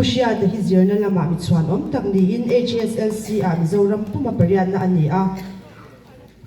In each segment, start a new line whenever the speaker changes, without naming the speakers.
Pu Hriata hi zirna lamah mi chhuanawm tak niin HSLC ah Mizoram puma pariatna a ni a.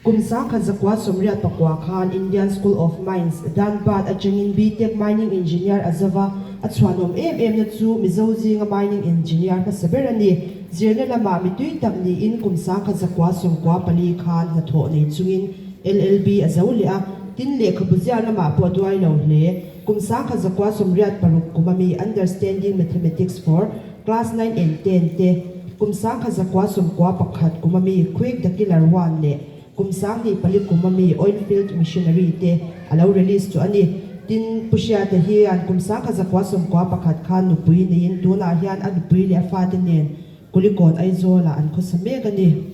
Kum 1989 khan Indian School of Mines, Dhanbad atangin BTech Mining Engineer a zo va, a chhuanawm em em na chu Mizo zinga Mining Engineer hmasa ber a ni. Zirna lamah mi tui tak niin kum 1994 khan hnathawh nei chungin LLB a zo leh a, tin lehkhabu ziah lamah pawh a duai lo hle. Kum 1986 kum ami Understanding Mathematics for Class 9 and 10 te, kum 1991 kum ami Quick the Killer One leh kum 2004 kum ami Oilfield Missionary te a lo release chu a ni. Tin, Pu Hriata hian kum 1991 khan nupui neiin tunah hian a nupui leh a fate nen Kulikawn Aizawlah an khawsa mek a ni.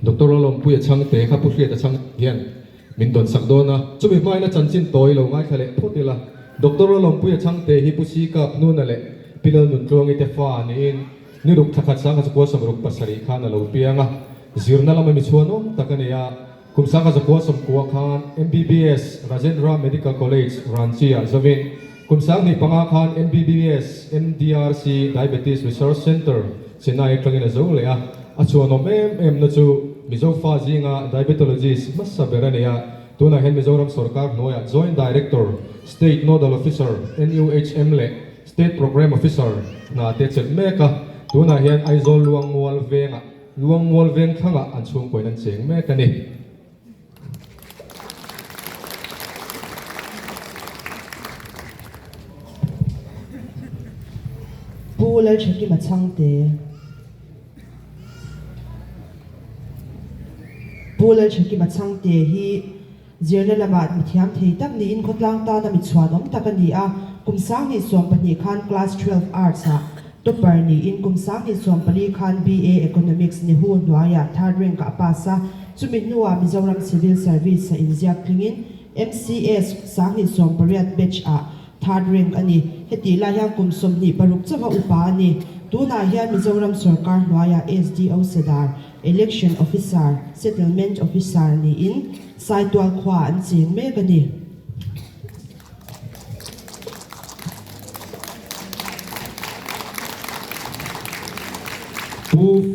Doctor Lalawmpuia chhangte kha Pu Hriata chhang hian min dawn sak dawn a, chumi hmain a chanchin tawi lo ngaithla leh phawt ila. Doctor Lalawmpuia chhangte hi Pu Sikap Nuna leh Pi Lalnuntluangi te fa niin ni ruk thla khat 1977 khan a lo piang a, zirna lama mi chhuanawm tak a ni a. Kum 1990 khan MBBS Rajendra Medical College, Ranchi ah zawin kum 2005 khan MBBS MDRC Diabetes Research Centre, Chennai atangin a zo leh a. A chhuanawm em em na chu Mizo fa zinga diabetologist hmasa ber a ni a, tunah hian Mizoram sorkar hnuaiah Joint Director, State Nodal Officer, NUHM leh State Programme Officer hna te chelh mek a, tunah hian Aizawl Luangmual vengah Luangmual veng thlangah an chhungkawiin an cheng mek a ni.
Pu Lalthakima Chhangte Pu Lalthakima Chhangte hi Zirna lamah mithiam thei tak niin khawtlang tana mi chhuanawm tak a ni a, kum 2012 khan Class 12 Arts ah topper niin kum 2014 khan BA Economics Nehu hnuaiah third rank ah a pass a, chumi hnuah Mizoram Civil Service a inziak tlingin MCS 2018 batch ah third rank a ni. Hetih lai hian kum 26 chauha upa a ni. Tunah hian Mizoram sorkar hnuaiah SDO Sadar, Election Officer, Settlement Officer niin Saitual khua an cheng mek a ni.